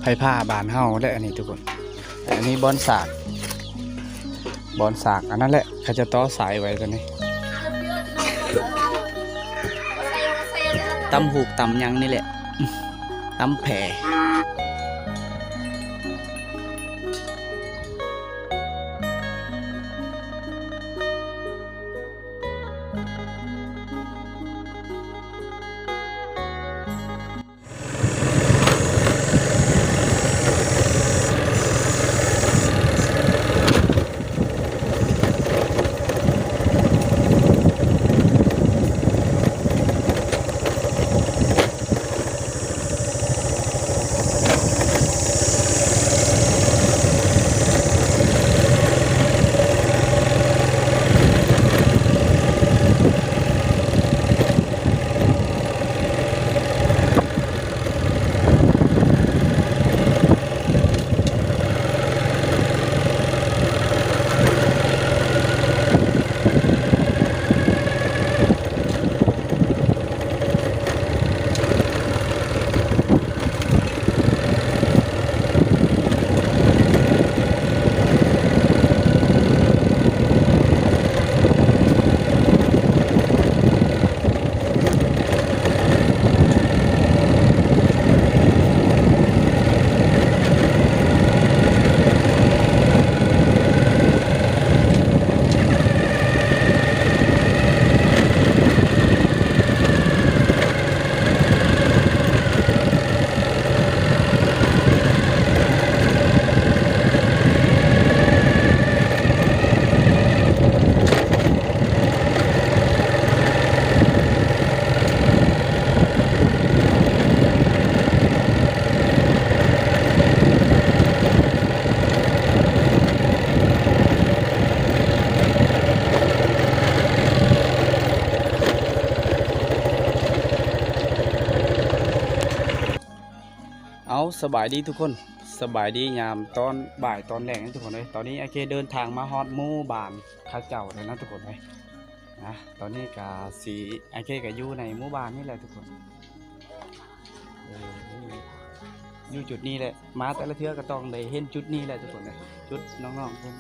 ໄຟຟ້າບ້ານເຮົາແຫຼະ ອັນນີ້ທຸກຄົນ. ອັນນີ້ບ່ອນສາກ ບ່ອນສາກ ອັນນັ້ນແຫຼະ ເຂົາຈະຕໍ່ສາຍໄວ້ຕົວນີ້. ຕຳຫູກຕຳຫຍັງນີ້ແຫຼະ ຕຳແຜ່. ເອົາ ສະບາຍດີທຸກຄົນ ສະບາຍດີຍາມຕອນບ່າຍຕອນແລງນະທຸກຄົນເອີຍ. ຕອນນີ້ອ້າຍເຄເດີນທາງມາຮອດໝູ່ບ້ານເຂົາເຈົ້າແລ້ວນະທຸກຄົນເອີຍ. ນະ ຕອນນີ້ກະຊິ ອ້າຍເຄກະຢູ່ໃນໝູ່ບ້ານນີ້ແຫຼະທຸກຄົນ. ເອີ ຢູ່ຈຸດນີ້ແຫຼະ ມາແຕ່ລະເທື່ອກະຕ້ອງໄດ້ເຫັນຈຸດນີ້ແຫຼະທຸກຄົນເອີຍ. ຈຸດນ້ອງໆເພິ່ນ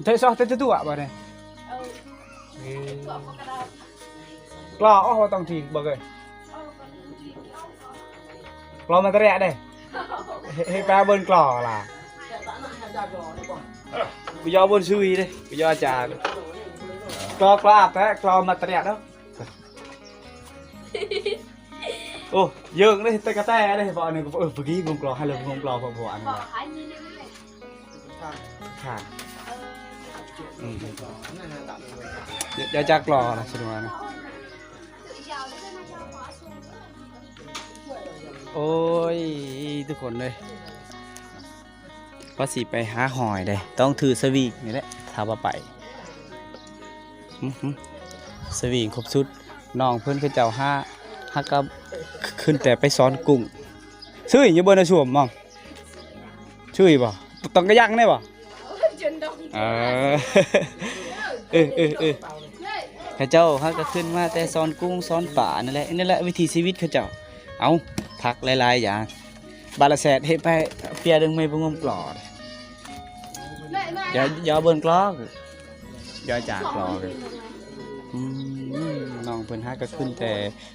ເທຊອເຕຕຸອະບໍ່ນີ້? ເອີ ກລໍອອກບໍ່ຕ້ອງທີງບໍ່ເອີຍ? ກລໍມາຕະແລະເດ້ ເຮັດ ເຮັດແປເບິ່ງກລໍລະ. ກູຢໍບົນຊຸຍເດ້ ກູຢໍຈານ ກລໍ ກລໍອາບແທ້ ກລໍມາຕະແລະເດີ. ໂອ້ ເຢິງເດ້ ແຕ່ກະແຕເດ້ ບໍ່ອັນນີ້ ເອີ ເມື່ອກີ້ງົມກລໍ ໃຫ້ເລີຍງົມກລໍ ເພາະ ເພາະອັນນີ້ ຂ້າງ ຂ້າງ ອືມ ຢ່າ ຢ່າຈັກລໍນະ ສະດວກນະ. ໂອ້ຍ ທຸກຄົນເອີຍ ວ່າຊິໄປຫາຫອຍເດ້ ຕ້ອງຖືສະວິງນີ້ແຫຼະ ຖ້າວ່າໄປ. ອືຫື ສະວິງຄົບຊຸດ ນ້ອງເພິ່ນເຂົາເຈົ້າຫາ ຫາກະຂຶ້ນແຕ່ໄປຊ້ອນກຸ້ງ. ຊື່ຢູ່ບໍ່ນະ ຊວມມອງ? ຊື່ຢູ່ບໍ່? ຕ້ອງກະຍັງໄດ້ບໍ່? ເອີ ເອີ ເອີ ເອີ ເຂົາເຈົ້າຫາກະຂຶ້ນມາແຕ່ຊ້ອນກຸ້ງຊ້ອນປານັ້ນແຫຼະ. ນີ້ແຫຼະວິຖີຊີວິດເຂົາເຈົ້າ. ເອົາ ຜັກຫຼາຍໆຢ່າງ ບາດລະແສນ ເຮັດໄປເປີຍໜຶ່ງ ແມ່ບໍ່ງົມກລໍ. ຢ່າ ຢ່າເບິ່ງກລໍ ຢ່າຈາກລໍ. ອືມ ນ້ອງເພິ່ນຫາກະຂຶ້ນແຕ່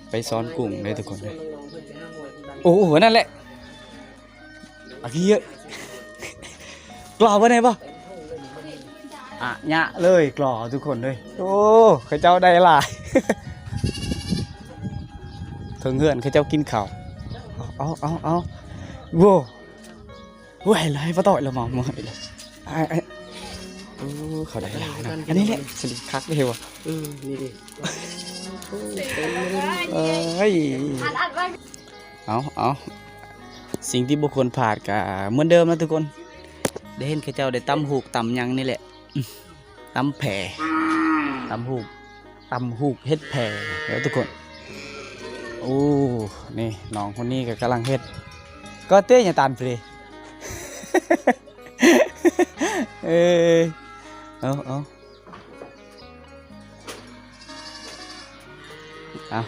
ໄປຊ້ອນກຸ້ງເດ້ທຸກຄົນເດ້. ໂອ້ ນັ້ນແຫຼະ ອາກີ້ ກລໍບໍ່ໄດ້ບໍ່? ອະຍະເລີຍ ກລໍທຸກຄົນເລີຍ. ໂອ້ ເຂົາເຈົ້າໄດ້ຫຼາຍ ເທິງເຮືອນເຂົາເຈົ້າກິນເຂົ້າ. ເອົາ ເອົາ ເອົາ ເອົາ ໂວ້ ໂອ້ຍ ຫຼາຍປະຕ້ອຍລະມາເມື່ອຍລະ. ອ້າຍ ອ້າຍ ໂອ້ ເຂົາໄດ້ຫຼາຍເນາະ. ອັນນີ້ແຫຼະ ສະລິຄັກເດ້ບໍ່? ເອີ ນີ້ເດ້ ເອີຍ ເອົາ ເອົາ ສິ່ງທີ່ບໍ່ຄວນພາດກະເໝືອນເດີມນະທຸກຄົນ. ໄດ້ເຫັນເຂົາເຈົ້າໄດ້ຕຳຫູກຕຳຫຍັງນີ້ແຫຼະ ຕຳແຜ່ ຕຳຫູກ ຕຳຫູກເຫັດແຜ່ເດີທຸກຄົນ. ໂອ້ ນີ້ນ້ອງຄົນນີ້ກະກຳລັງເຮັດ ກໍເຕຍາຕັນເພ ເອີ ເອົາ ເອົາ ເອົາ.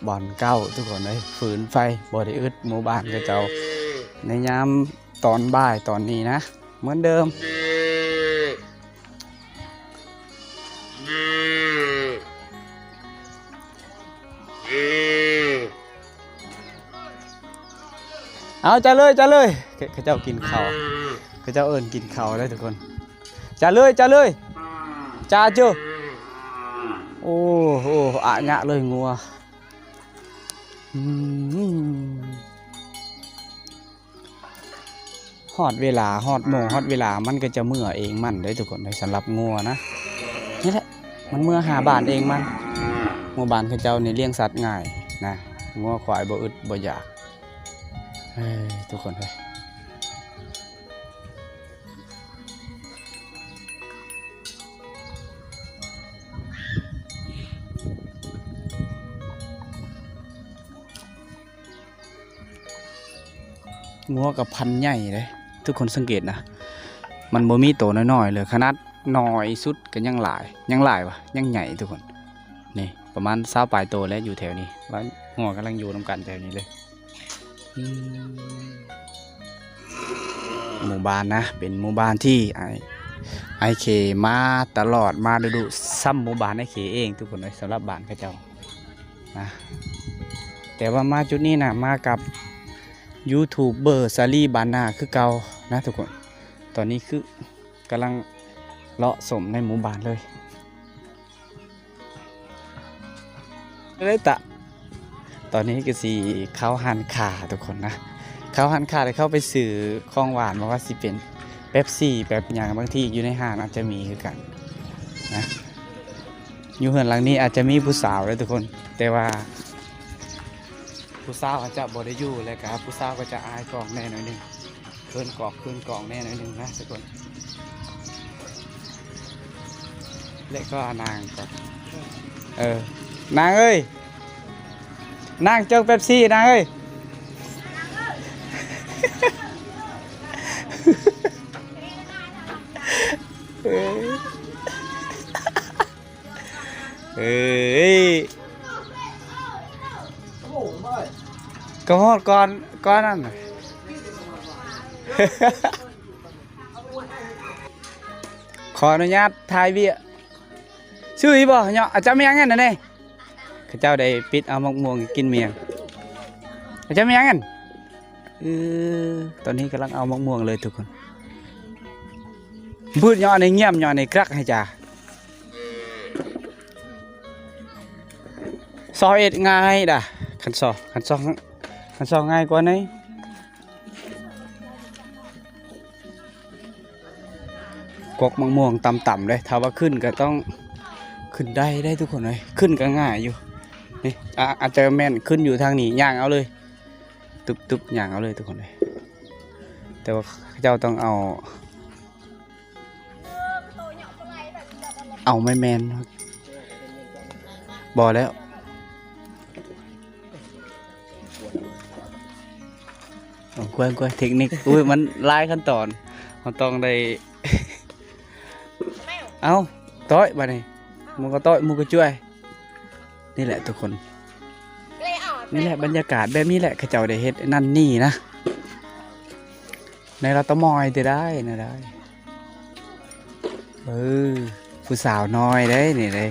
ບ່ອນເກົ່າທຸກຄົນເອີຍ, ຟືນໄຟບໍ່ໄດ້ອຶດ. ໝູ່ບ້ານເຂົາເຈົ້າໃນຍາມຕອນບ່າຍຕອນນີ້ນະ ເໝືອນເດີມ. ເອົາ ຈະເລີຍ ຈະເລີຍ. ເຂົາເຈົ້າກິນເຂົ້າ, ເຂົາເຈົ້າເອີ້ນກິນເຂົ້າເດ້ທຸກຄົນ. ຈະເລີຍ ຈະເລີຍ ຈາເຈີ. ໂອ້ໂຫ ອະຍະເລີຍງົວ. ອືມ ຮອດເວລາ ຮອດໂມງ ຮອດເວລາ ມັນກໍຈະເມືອເອງມັນເດ້ທຸກຄົນເອີຍ. ສຳລັບງົວນະ ນີ້ແຫຼະ ມັນເມືອຫາບ້ານເອງມັນ. ໝູ່ບ້ານເຂົາເຈົ້ານີ້ລ້ຽງສັດງ່າຍນະ, ງົວຄວາຍບໍ່ອຶດບໍ່ຢາກ. ເອີ ທຸກຄົນເອີຍ. ງົວກໍພັນໃຫຍ່ເດ້ ທຸກຄົນສັງເກດນະ, ມັນບໍ່ມີໂຕນ້ອຍໆເລີຍ. ຂະໜາດນ້ອຍສຸດກໍຍັງຫຼາຍ ຍັງຫຼາຍຫວາ ຍັງໃຫຍ່ທຸກຄົນ. ນີ້ປະມານຊາວປາຍໂຕແຫຼະ ຢູ່ແຖວນີ້ ວ່າງົວກຳລັງຢູ່ນຳກັນແຖວນີ້ເລີຍ. ອືມ ໝູ່ບ້ານນະ ເປັນໝູ່ບ້ານທີ່ອ້າຍ ອ້າຍເຄມາຕະຫຼອດ ມາດຸໆ ຊ້ຳໝູ່ບ້ານອ້າຍເຄເອງທຸກຄົນເອີຍ. ສຳລັບບ້ານເຂົາເຈົ້ານະ ແຕ່ວ່າມາຈຸດນີ້ນະ ມາກັບຢູທູບເບີສາລີບ້ານນາຄືເກົ່ານະທຸກຄົນ. ຕອນນີ້ຄືກຳລັງເລາະຊົມໃນໝູ່ບ້ານເລີຍ. ເລີຍຕະ ຕອນນີ້ກໍຊິເຂົ້າຮ້ານຄ້າທຸກຄົນນະ, ເຂົ້າຮ້ານຄ້າແລ້ວເຂົ້າໄປຊື້ຂອງຫວານ ບໍ່ວ່າຊິເປັນເປັບຊີ ແປັບຫຍັງ ບາງທີຢູ່ໃນຮ້ານອາດຈະມີຄືກັນນະ. ຢູ່ເຮືອນຫຼັງນີ້ອາດຈະມີຜູ້ສາວເດ້ທຸກຄົນ, ແຕ່ວ່າຜູ້ສາວອາດຈະບໍ່ໄດ້ຢູ່ ແລ້ວກໍຜູ້ສາວກໍຈະອາຍກ້ອງແດ່ໜ້ອຍໜຶ່ງ. ເຂີນກອກເຂີນກອງແດ່ໜ້ອຍໜຶ່ງນະທຸກຄົນ. ແລະກໍນາງກໍ ເອີ ນາງເອີຍ ນາງ ເຈົ້າເປັບຊີ ນາງເອີຍ. ເອີຍ ເອີຍ ກໍຮອດກ່ອນ ກ່ອນນັ້ນ. ຂໍອະນຸຍາດຖ່າຍວຽກ. ຊື່ອີ່ບໍ່ເນາະ? ອາຈານແມ່ນຫຍັງຫັ້ນນະເນ? ເຂົາເຈົ້າໄດ້ປິດເອົາໝາກມ່ວງກິນເມຍງ. ອາຈານແມ່ນຫຍັງຫັ້ນ? ເອີ ຕອນນີ້ກຳລັງເອົາໝາກມ່ວງເລີຍທຸກຄົນ. ພືດເນາະ ອັນນີ້ງຽມເນາະ ອັນນີ້ກຣັກໃຫ້ຈ້າ. ຊໍເອັດງ່າຍດາ ຄັນຊໍ ຄັນຊໍ ຄັນຊໍງ່າຍກວ່ານີ້. ກອກໝາກມ່ວງຕ່ຳໆເດ້ ຖ້າວ່າຂຶ້ນກໍຕ້ອງຂຶ້ນໄດ້ເດ້ທຸກຄົນເອີຍ. ຂຶ້ນກໍງ່າຍຢູ່ນີ້ ອາ ອາດຈະແມ່ນຂຶ້ນຢູ່ທາງນີ້ ຍ່າງເອົາເລີຍ ຕຶບໆ ຍ່າງເອົາເລີຍທຸກຄົນເອີຍ. ແຕ່ວ່າເຂົາເຈົ້າຕ້ອງເອົາ ເອົາໄມ້ແມ່ນ ບໍ່ແລ້ວ ເອົາ ກວຍ ກວຍ ເທັກນິກ ອຸ້ຍ ມັນຫຼາຍຂັ້ນຕອນ ເຮົາຕ້ອງໄດ້ ເອົາ ຕ້ອຍ ບາດນີ້ ໝູ່ກໍຕ້ອຍ ໝູ່ກໍຈວຍ. ນີ້ແຫຼະທຸກຄົນ ນີ້ແຫຼະບັນຍາກາດແບບນີ້ແຫຼະ ເຂົາເຈົ້າໄດ້ເຮັດອັນນັ້ນນີ້ນະ ໃນລາວຕະມອຍຕິໄດ້ນະໄດ້. ເອີ ຜູ້ສາວນ້ອຍເດ້ນີ້ເດ້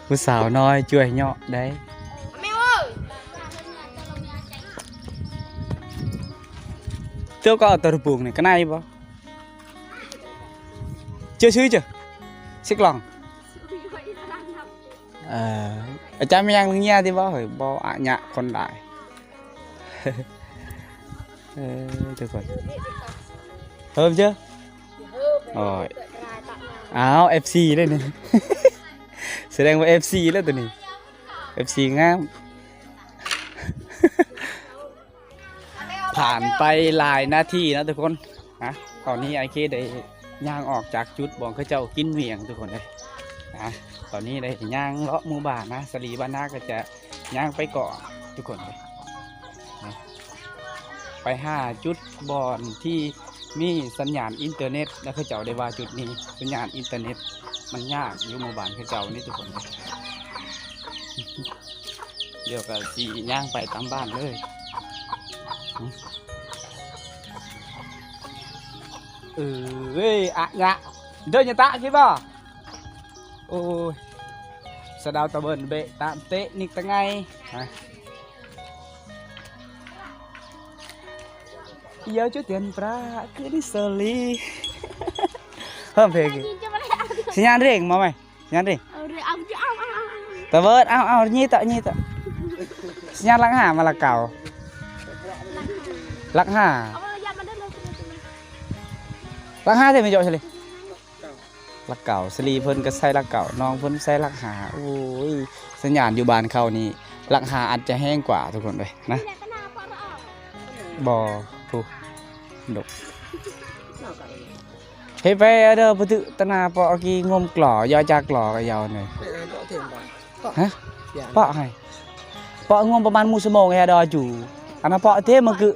ຜູ້ສາວນ້ອຍຈວຍເຍາະໄດ້. ເຈົ້າກໍເອົາຕະປູປຸງນີ້ກະໄນບໍ່? ເຈົ້າຊື່ເຈົ້າ ຊິກລອງ. ເອີ ອາຈານແມ່ນຫຍັງເງຍຕິບໍ່? ເຮີ້ຍ ບໍ່ອະຍະຄົນຫຼາຍ. ເອີ ທຸກຄົນ ເຮີ້ມເຈີ ໂອ້ຍ ອ້າວ ເອັຟຊີເດ້ນີ້ ສະແດງວ່າ ເອັຟຊີ ແລ້ວໂຕນີ້ ເອັຟຊີງາມ. ຜ່ານໄປຫຼາຍນາທີເນາະທຸກຄົນນະ ຕອນນີ້ອ້າຍເຄໄດ້ຍ່າງອອກຈາກຈຸດບ່ອນເຂົາເຈົ້າກິນໝ້ຽງທຸກຄົນເອີຍນະ. ຕອນນີ້ໄດ້ຍ່າງເລາະໝູ່ບ້ານນະ ສາລີບ້ານນາກໍຈະຍ່າງໄປເກາະທຸກຄົນເອີຍນະ ໄປຫາຈຸດບ່ອນທີ່ມີສັນຍານອິນເຕີເນັດ ແລ້ວເຂົາເຈົ້າໄດ້ວ່າຈຸດນີ້ສັນຍານອິນເຕີເນັດມັນຍາກຢູ່ໝູ່ບ້ານເຂົາເຈົ້ານີ້ທຸກຄົນເອີຍ. ດຽວກໍຊິຍ່າງໄປຕາມບ້ານເລີຍ. ເອີຍ ອະຍະ ເດີຍະຕະ ຄິດບໍ່? ໂອ້ຍ ສະດາວຕະເບິ່ນເບະຕາມເຕະນິກຕະໄງ. ເອີຍ ຈຸດຕຽນປາຄືນິສລີ ເພີ່ມເພງອີກ. ສັນຍານເລັ່ງມາໃໝ່ ສັນຍານເລັ່ງ. ຕະເບີດ ເອົາ ເອົາ ຢີດຕະ ຢີດຕະ. ສັນຍານຫຼັກຫ້າມາຫຼັກເກົ້າ ຫຼັກຫ້າ ຫຼັກຫ້າເດ້ ໄປເຈາະສະເລ. ຫຼັກເກົ້າ ສະລີເພິ່ນກໍໃສ່ຫຼັກເກົ້າ ນ້ອງເພິ່ນໃສ່ຫຼັກຫ້າ. ໂອ້ຍ ສັນຍານຢູ່ບ້ານເຂົານີ້ ຫຼັກຫ້າອາດຈະແຮງກວ່າທຸກຄົນເອີຍນະ. ບໍ່ ຜູ້ດົກ ເຮັດໄປເດີ ປະຕຶຕະນາ ເປາະກີ່ງົມກລໍ ຢໍຈາກລໍກະເຍົາເນີ. ຮະ ເປາະໃຫ້ ເປາະງົມປະມານໝູ່ຊົ່ວໂມງແຮດອຈູ ອັນນະເປາະເທມາກຶ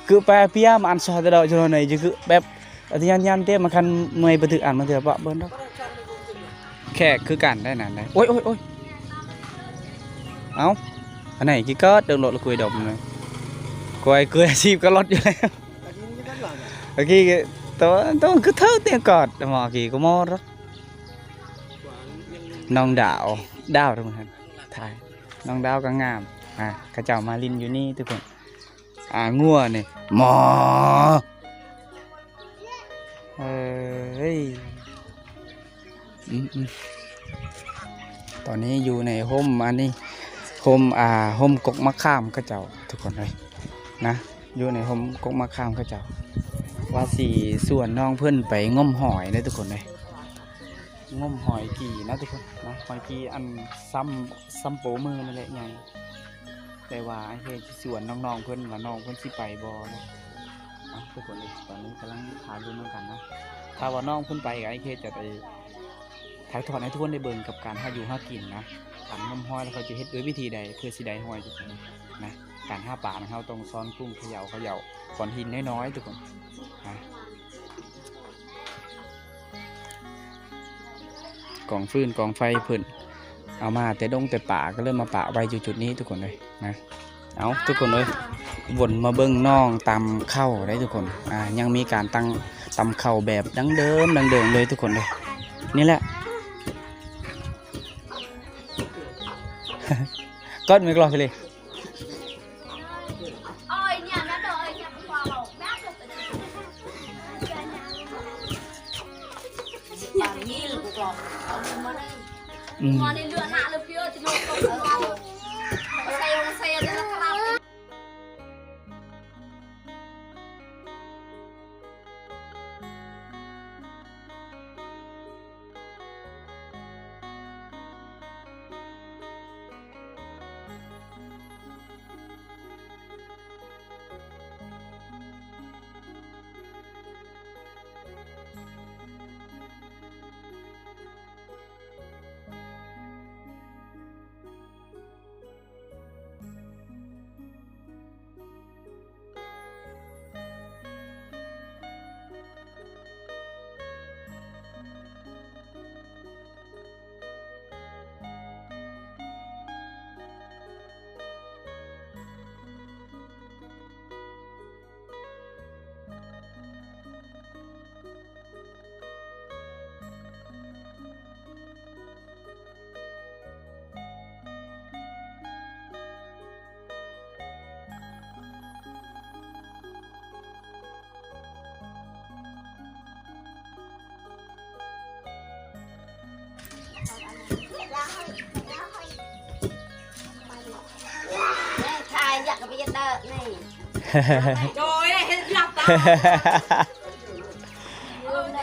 ກຶແປເປຍມາອັນຊອດເດີ ຈະໂນໃນຈະກຶແບບ ອາດຈະຍານໆເຕະມາຄັນເມື່ອຍປະຖືກອັນມາເທື່ອປະເບິ່ງດອກ. ແຂກຄືກັນໄດ໋ນັ້ນໄດ໋. ໂອ້ຍ ໂອ້ຍ ໂອ້ຍ ເອົ້າ ອັນໃດກິກອດເດີ ລົດລະຄຸຍດອກເລີຍ. ກວຍ ກວຍອາຊີບກໍລົດຢູ່ແລ້ວ. ເມື່ອກີ້ໂຕ ໂຕຄືເທີກຕຽງກອດ ເມື່ອກີ້ກໍໝໍລົດ. ນ້ອງດາວ ດາວທຸກຄົນ ຖ່າຍ ນ້ອງດາວກໍງາມ. ອ່າ ເຂົາເຈົ້າມາຫຼິ້ນຢູ່ນີ້ທຸກຄົນ. ອ່າ ງົວນີ້ໝໍ ເອີຍ ອືມໆ ຕອນນີ້ຢູ່ໃນຮົ່ມ ອັນນີ້ຮົ່ມ ອ່າ ຮົ່ມກົກໝາກຂາມເຂົາເຈົ້າທຸກຄົນເອີຍນະ ຢູ່ໃນຮົ່ມກົກໝາກຂາມເຂົາເຈົ້າ. ວ່າຊິຊວນນ້ອງເພິ່ນໄປງົມຫອຍເດີທຸກຄົນເອີຍ ງົມຫອຍກີ່ນະທຸກຄົນນະ ຫອຍກີ່ອັນຊ້ຳ ຊ້ຳໂປ້ມືນັ້ນແຫຼະໃຫຍ່. ແຕ່ວ່າອ້າຍເຄຊິຊວນນ້ອງໆເພິ່ນວ່ານ້ອງເພິ່ນຊິໄປບໍ່ນະ. ເອົາ ທຸກຄົນເອີຍ ຕອນນີ້ກຳລັງຖ້າລຸ້ນນຳກັນນະ ຖ້າວ່ານ້ອງເພິ່ນໄປ ອ້າຍເຄຈະໄດ້ຖ່າຍທອດໃຫ້ທຸກຄົນໄດ້ເບິ່ງກັບການຫາຢູ່ຫາກິນນະ ການງົມຫອຍ ແລ້ວເຂົາຈະເຮັດດ້ວຍວິທີໃດເພື່ອຊິໄດ້ຫອຍທຸກຄົນນະ. ການຫາປານະ ເຮົາຕ້ອງຊ້ອນກຸ້ງ ເຂຍ່າ ເຂຍ່າກ້ອນຫີນນ້ອຍໆ ທຸກຄົນນະ. ກອງຟືນກອງໄຟເພິ່ນເອົາມາແຕ່ດົງແຕ່ປ່າ ກໍເລີຍມາປະໄວ້ຢູ່ຈຸດນີ້ທຸກຄົນເອີຍນະ. ເອົາ ທຸກຄົນເອີຍ ວົນມາເບິ່ງນ້ອງຕຳເຂົ້າໄດ໋ທຸກຄົນ. ອ່າ ຍັງມີການຕັ້ງຕຳເຂົ້າແບບດັ້ງເດີມ ດັ້ງເດີມເລີຍທຸກຄົນເອີຍ. ນີ້ແຫຼະ ກອດມືກລອກເລີຍ. ອືມ.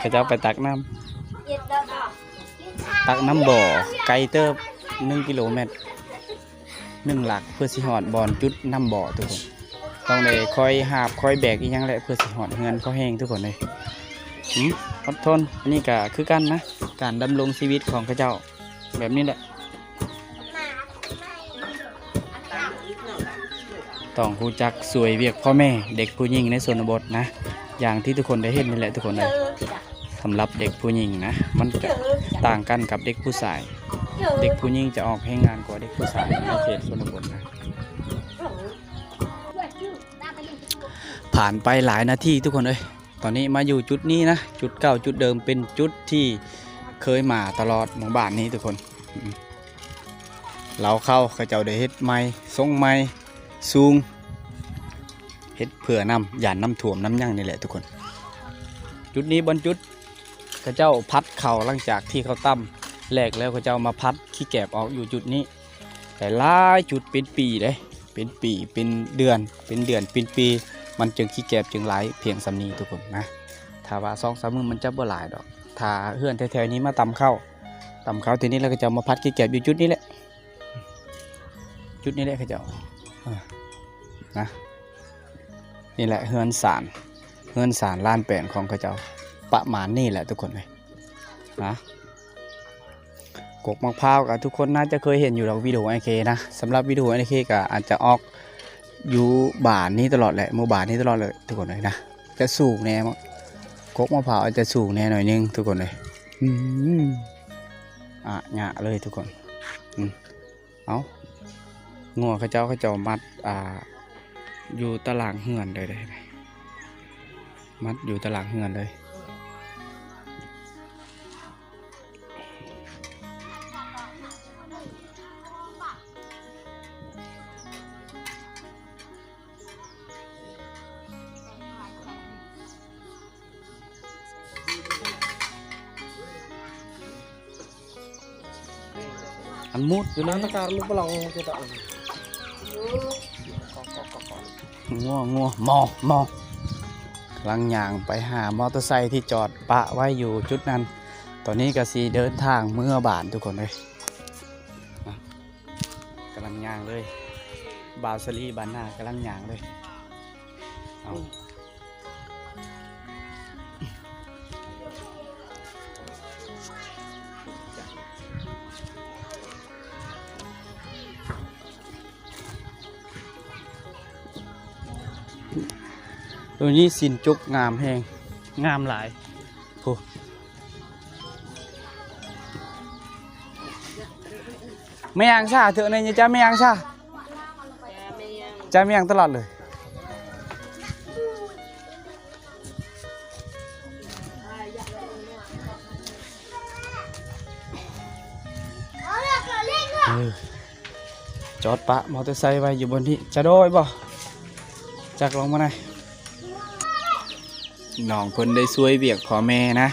ເຂົາເຈົ້າໄປຕັກນ້ຳ ຕັກນ້ຳບໍ່ ໄກເຕີບ ໜຶ່ງກິໂລແມັດ ໜຶ່ງຫຼັກ ເພື່ອຊິຮອດບ່ອນຈຸດນ້ຳບໍ່ທຸກຄົນ. ຕ້ອງໄດ້ຄອຍຫາບຄອຍແບກອີ່ຫຍັງແຫຼະ ເພື່ອຊິຮອດເຮືອນພໍແຮງທຸກຄົນເອີຍ. ຫືມ ອົດທົນ. ອັນນີ້ກໍຄືກັນນະ ການດຳລົງຊີວິດຂອງເຂົາເຈົ້າແບບນີ້ແຫຼະ. ຕ້ອງຮູ້ຈັກຊ່ວຍວຽກພໍ່ແມ່ເດັກຜູ້ຍິງໃນຊົນນະບົດນະ ຢ່າງທີ່ທຸກຄົນໄດ້ເຫັນນີ້ແຫຼະທຸກຄົນເອີຍ. ສຳລັບເດັກຜູ້ຍິງນະ ມັນຈະຕ່າງກັນກັບເດັກຜູ້ຊາຍ. ເດັກຜູ້ຍິງຈະອອກແຮງງານກວ່າເດັກຜູ້ຊາຍໃນເຂດຊົນນະບົດນະ. ຜ່ານໄປຫຼາຍນາທີທຸກຄົນເອີຍ, ຕອນນີ້ມາຢູ່ຈຸດນີ້ນະ, ຈຸດເກົ່າຈຸດເດີມ ເປັນຈຸດທີ່ເຄີຍມາຕະຫຼອດໝູ່ບ້ານນີ້ທຸກຄົນ. ເລົາເຂົ້າ ເຂົາເຈົ້າໄດ້ເຮັດໃໝ່ ຊົງໃໝ່ ສູງ ເຮັດເພື່ອນ້ຳ ຢ້ານນ້ຳຖ້ວມນ້ຳຫຍັງນີ້ແຫຼະທຸກຄົນ. ຈຸດນີ້ບ່ອນຈຸດເຂົາເຈົ້າຜັດເຂົ້າ ຫຼັງຈາກທີ່ເຂົາຕຳແຫຼກແລ້ວ ເຂົາເຈົ້າມາຜັດຂີ້ແກບອອກຢູ່ຈຸດນີ້. ຫຼາຍໆຈຸດເປັນປີເດ້ ເປັນປີ ເປັນເດືອນ ເປັນເດືອນ ເປັນປີ ມັນຈຶ່ງຂີ້ແກບຈຶ່ງຫຼາຍພຽງສ່ຳນີ້ທຸກຄົນນະ. ຖ້າວ່າສອງສາມມື້ມັນຈະບໍ່ຫຼາຍດອກ. ຖ້າເຮືອນແຖວໆນີ້ມາຕຳເຂົ້າ ຕຳເຂົ້າທີ່ນີ້ແລ້ວ ເຂົາເຈົ້າມາຜັດຂີ້ແກບຢູ່ຈຸດນີ້ແຫຼະ ຈຸດນີ້ແຫຼະເຂົາເຈົ້າ ເອີ ນະ. ນີ້ແຫຼະເຮືອນຊານ ເຮືອນຊານລານແປນຂອງເຂົາເຈົ້າ ປະມານນີ້ແຫຼະທຸກຄົນເອີຍນະ. ກົກໝາກພ້າວກໍທຸກຄົນໜ້າຈະເຄີຍເຫັນຢູ່ດອກ ວິດີໂອອ້າຍເຄນະ. ສຳລັບວິດີໂອອ້າຍເຄກໍອາດຈະອອກຢູ່ບ້ານນີ້ຕະຫຼອດແຫຼະ ໝູ່ບ້ານນີ້ຕະຫຼອດເລີຍທຸກຄົນເອີຍນະ. ຈະສູງແດ່ ກົກໝາກພ້າວອາດຈະສູງແດ່ໜ້ອຍໜຶ່ງທຸກຄົນເອີຍ. ອືມ ອະຍະເລີຍທຸກຄົນ. ອືມ ເອົ້າ ງົວເຂົາເຈົ້າ ເຂົາເຈົ້າມັດ ອ່າ ຢູ່ຕາລ່າງເຮືອນເລີຍເດ້ ມັດຢູ່ຕາລ່າງເຮືອນເລີຍ. ອັນມຸດຢູ່ນັ້ນນະ ງົວ ງົວ ໝໍ ໝໍ ກຳລັງຍ່າງໄປຫາມໍເຕີໄຊທີ່ຈອດປະໄວ້ຢູ່ຈຸດນັ້ນ. ຕອນນີ້ກໍຊິເດີນທາງເມືອບ້ານທຸກຄົນເອີຍ. ກຳລັງຍ່າງເລີຍ ບ່າວສາລີບ້ານນາກຳລັງຍ່າງເລີຍ. ເອົາ ໂຕນີ້ສິ້ນຈົກງາມແຮງ ງາມຫຼາຍ. ໂອ້ ແມ່ຫຍັງຊະ ເທື່ອນີ້ຈະແມ່ຫຍັງຊະ ຈະແມ່ຫຍັງຕະຫຼອດເລີຍ. ເອີ ຈອດປະມໍເຕີໄຊໄວ້ຢູ່ບ່ອນນີ້ ຈະໂດຍບໍ່ ຈັກ ລອງມານະ. ນ້ອງເພິ່ນໄດ້ຊ່ວຍວຽກພໍ່ແມ່ນະ.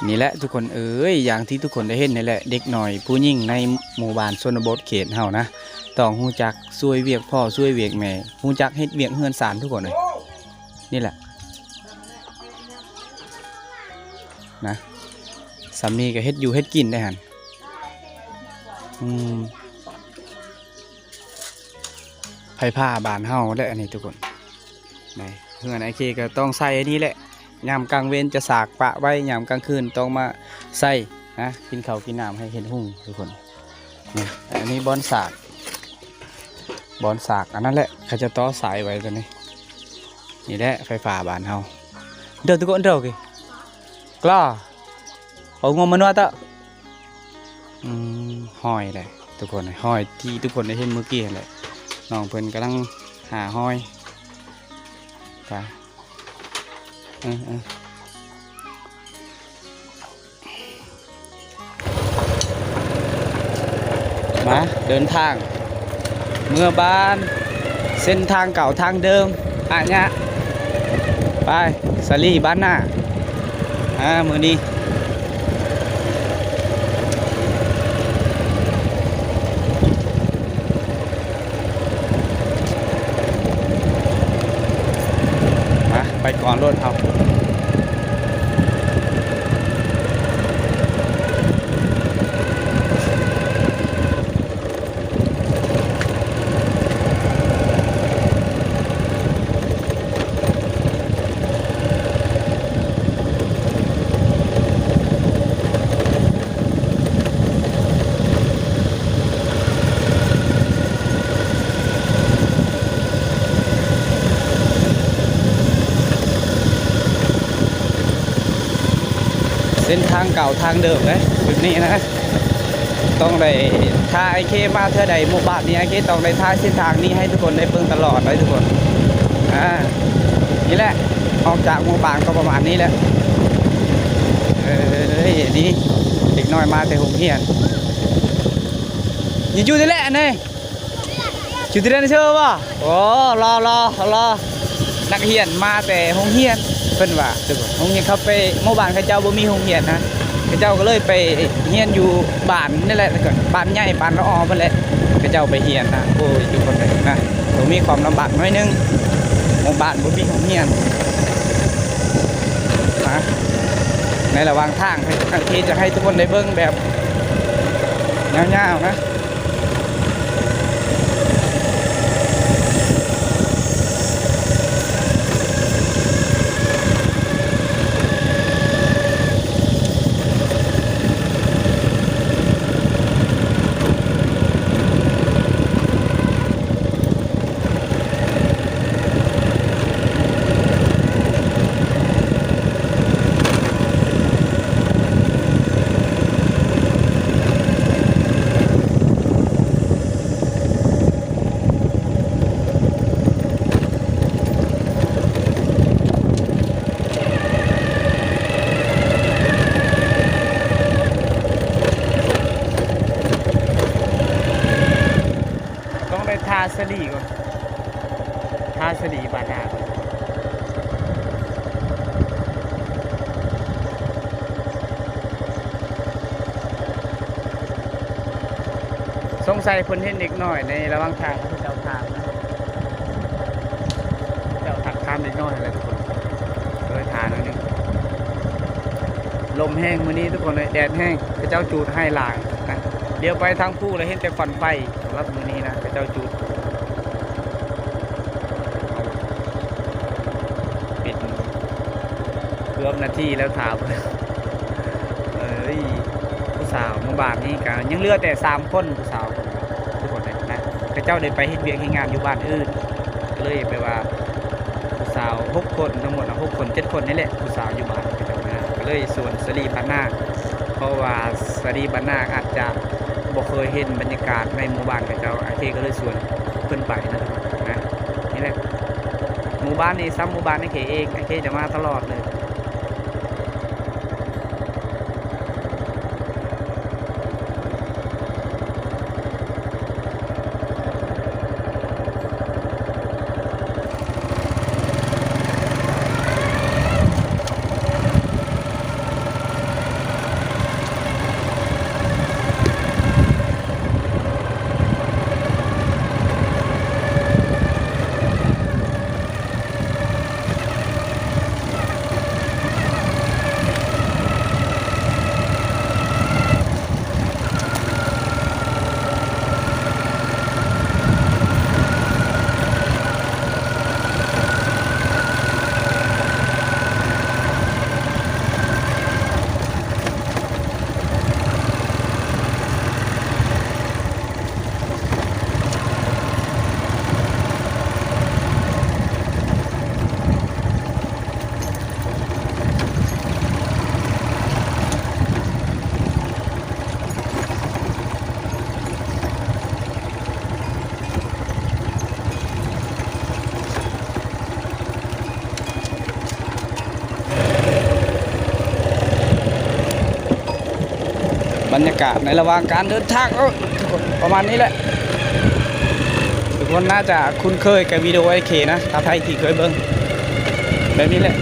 ນີ້ແຫຼະທຸກຄົນເອີຍ ຢ່າງທີ່ທຸກຄົນໄດ້ເຫັນນີ້ແຫຼະ ເດັກນ້ອຍຜູ້ຍິງໃນໝູ່ບ້ານຊົນນະບົດເຂດເຮົານະ ຕ້ອງຮູ້ຈັກຊ່ວຍວຽກພໍ່ຊ່ວຍວຽກແມ່ ຮູ້ຈັກເຮັດວຽກເຮືອນຊານທຸກຄົນເອີຍ. ນີ້ແຫຼະນະ ສ່ຳນີ້ກໍເຮັດຢູ່ເຮັດກິນໄດ້ຫັ້ນ. ອືມ ໄຟຟ້າບ້ານເຮົາແຫຼະອັນນີ້ທຸກຄົນ. ນີ້ ເຮືອນອ້າຍເຄກໍຕ້ອງໃສ່ອັນນີ້ແຫຼະ ຍາມກາງເວັນຈະສາກປະໄວ້ ຍາມກາງຄືນຕ້ອງມາໃສ່ນະ ກິນເຂົ້າກິນນ້ຳໃຫ້ເຫັນຫຸ່ງທຸກຄົນ. ນີ້ ອັນນີ້ບ່ອນສາກ ບ່ອນສາກ ອັນນັ້ນແຫຼະ ເຂົາຈະຕໍ່ສາຍໄວ້ຕົວນີ້. ນີ້ແຫຼະໄຟຟ້າບ້ານເຮົາ ເດີທຸກຄົນ ເດີ ກະ ເອົາງົວມານົວເຕີ. ອືມ ຫ້ອຍແຫຼະທຸກຄົນ ຫ້ອຍທີ່ທຸກຄົນໄດ້ເຫັນມື້ກີ້ຫັ້ນແຫຼະ. ນ້ອງເພິ່ນກຳລັງຫາຫ້ອຍ ໄປ ເອີ ເອີ ມາເດີນທາງເມືອບ້ານ ເສັ້ນທາງເກົ່າທາງເດີມ ອາຍະ ໄປ ສາລີບ້ານນາ ອາ ມື້ນີ້ ມາ ໄປກ່ອນໂລດເຮົາ. ເສັ້ນທາງເກົ່າທາງເດີມເດ້ ຈຸດນີ້ນະ. ຕ້ອງໄດ້ ຖ້າອ້າຍເຄມາເທື່ອໃດໝູ່ບ້ານນີ້ ອ້າຍເຄຕ້ອງໄດ້ຖ່າຍເສັ້ນທາງນີ້ໃຫ້ທຸກຄົນໄດ້ເບິ່ງຕະຫຼອດເລີຍທຸກຄົນ. ອ່າ ນີ້ແຫຼະ ອອກຈາກໝູ່ບ້ານກໍປະມານນີ້ແຫຼະ. ເອີຍ ນີ້ເດັກນ້ອຍມາແຕ່ໂຮງຮຽນ ນີ້ຢູ່ນີ້ແຫຼະ ອັນນີ້ ຢູ່ທີ່ເດີນເຊີບໍ່? ໂອ້ ລໍໆໆ ນັກຮຽນມາແຕ່ໂຮງຮຽນ ເພິ່ນວ່າ ໂຮງຮຽນເຂົາໄປ ໝູ່ບ້ານເຂົາເຈົ້າບໍ່ມີໂຮງຮຽນນະ ເຂົາເຈົ້າກໍເລີຍໄປຮຽນຢູ່ບ້ານນີ້ແຫຼະ ແລ້ວກໍບ້ານໃຫຍ່ ບ້ານລະອໍພຸ້ນແຫຼະ ເຂົາເຈົ້າໄປຮຽນນະ. ໂອ້ຍ ທຸກຄົນເອີຍນະ ກໍມີຄວາມລຳບາກໜ້ອຍໜຶ່ງ ໝູ່ບ້ານບໍ່ມີໂຮງຮຽນນະ. ໃນລະຫວ່າງທາງ ທີ່ຈະໃຫ້ທຸກຄົນໄດ້ເບິ່ງແບບຍາວໆນະ. ຕ້ອງໄດ້ທາສະຫຼີກ່ອນ ທາສະຫຼີບາດໜ້າ. ສົງໄສເພິ່ນເຫັນເດັກນ້ອຍໃນລະຫວ່າງທາງ ເຂົາເຈົ້າຖາມນະ ເຈົ້າທັກຖາມເດັກນ້ອຍຫັ້ນແຫຼະທຸກຄົນ ກໍເລີຍຖ້າໜ້ອຍໜຶ່ງ. ລົມແຮງມື້ນີ້ທຸກຄົນເອີຍ ແດດແຮງ ເຂົາເຈົ້າຈູດໄຮ່ຫຼາຍນະ. ດຽວໄປທາງພູແລ້ວເຫັນແຕ່ຄວັນໄຟ ສຳລັບມື້ນີ້ນະ ເຂົາເຈົ້າຈູດ ເປັນເກືອບນາທີແລ້ວຖ້າເບິ່ງ. ເອີຍ ຜູ້ສາວໝູ່ບ້ານນີ້ກໍຍັງເຫຼືອແຕ່ສາມຄົນ ຜູ້ສາວທຸກຄົນເລີຍນະ ເຂົາເຈົ້າໄດ້ໄປເຮັດວຽກເຮັດງານຢູ່ບ້ານອື່ນ ກໍເລີຍແບບວ່າ ຜູ້ສາວຫົກຄົນ ທັງໝົດນະ ຫົກຄົນເຈັດຄົນນີ້ແຫຼະ ຜູ້ສາວຢູ່ບ້ານເຂົາເຈົ້ານະ ກໍເລີຍຊວນສາລີບານນາ ເພາະວ່າສາລີບານນາອາດຈະບໍ່ເຄີຍເຫັນບັນຍາກາດໃນໝູ່ບ້ານເຂົາເຈົ້າ ອ້າຍເຄກໍເລີຍຊວນເພິ່ນໄປນະ ນະ. ນີ້ແຫຼະ ໝູ່ບ້ານນີ້ຊ້ຳໝູ່ບ້ານອ້າຍເຄເອງ ອ້າຍເຄຈະມາຕະຫຼອດເລີຍ. ບັນຍາກາດໃນລະຫວ່າງການເດີນທາງ ເອີ ທຸກຄົນ ປະມານນີ້ແຫຼະ. ທຸກຄົນໜ້າຈະຄຸ້ນເຄີຍກັບວິດີໂອອ້າຍເຄນະ ຖ້າໃຜທີ່ເຄີຍເບິ່ງ ແບບນີ້ແຫຼະ. ເ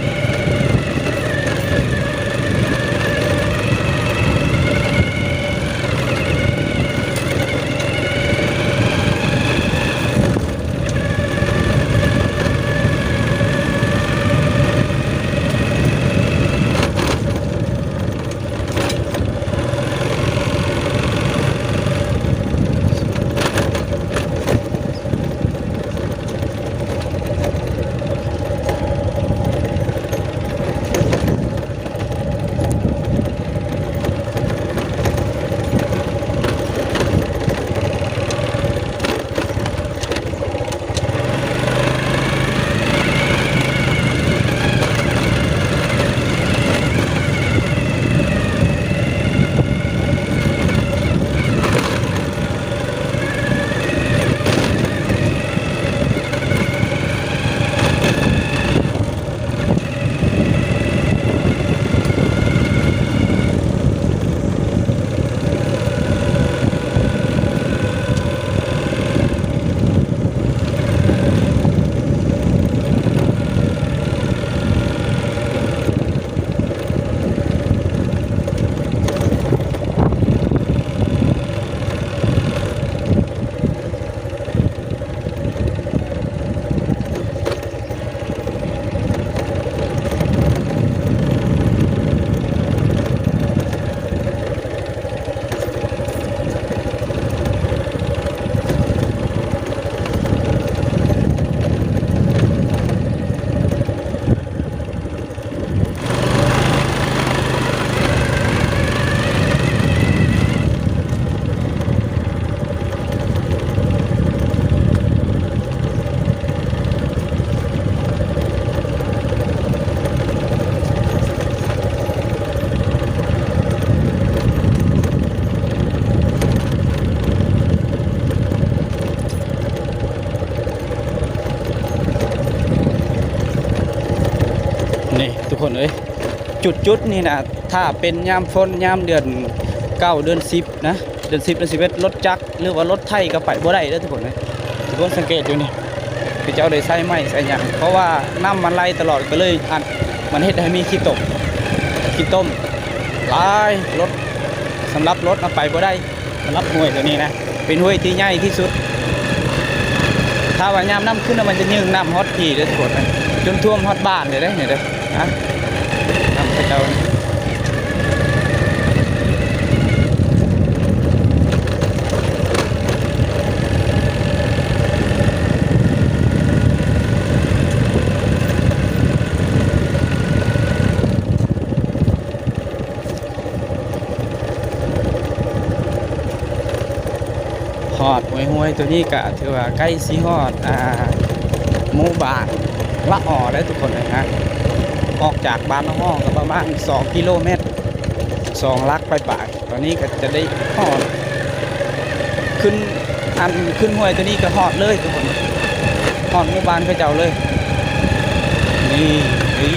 ຈຸດນີ້ນະ ຖ້າເປັນຍາມຝົນ ຍາມເດືອນເກົ້າ ເດືອນສິບນະ ເດືອນສິບ ເດືອນສິບເອັດ ລົດຈັກ ຫຼືວ່າລົດໄຖກໍໄປບໍ່ໄດ້ເດີທຸກຄົນເອີຍ. ທຸກຄົນສັງເກດຢູ່ນີ້ ເຂົາເຈົ້າໄດ້ໃສ່ໄມ້ໃສ່ຫຍັງ ເພາະວ່ານ້ຳມັນໄຫຼຕະຫຼອດ ກໍເລີຍອັດ ມັນເຮັດໃຫ້ມີຂີ້ຕົມ ຂີ້ຕົມຫຼາຍ ລົດ ສຳລັບລົດນະໄປບໍ່ໄດ້. ສຳລັບຫ້ວຍຕົວນີ້ນະ ເປັນຫ້ວຍທີ່ໃຫຍ່ທີ່ສຸດ. ຖ້າວ່າຍາມນ້ຳຂຶ້ນນະ ມັນຈະຍື່ນນ້ຳຮອດພີ້ເດີທຸກຄົນເອີຍ ຈົນຖ້ວມຮອດບ້ານເລີຍເດ້ນີ້ເດີ. ນະ ນ້ຳເຂົາເຈົ້າ ຮອດຫ້ວຍ ຫ້ວຍຕົວນີ້ກະຖືວ່າໃກ້ຊິຮອດ ອ່າ ໝູ່ບ້ານລະອໍແລ້ວທຸກຄົນເອີຍນະ. ອອກຈາກບ້ານລະອໍກໍປະມານສອງກິໂລແມັດ ສອງຫຼັກປາຍໆ. ຕອນນີ້ກໍຈະໄດ້ຮອດ ຂຶ້ນ ອັນ ຂຶ້ນຫ້ວຍຕົວນີ້ກໍຮອດເລີຍທຸກຄົນ ຮອດໝູ່ບ້ານເຂົາເຈົ້າເລີຍ. ນີ້ ນີ້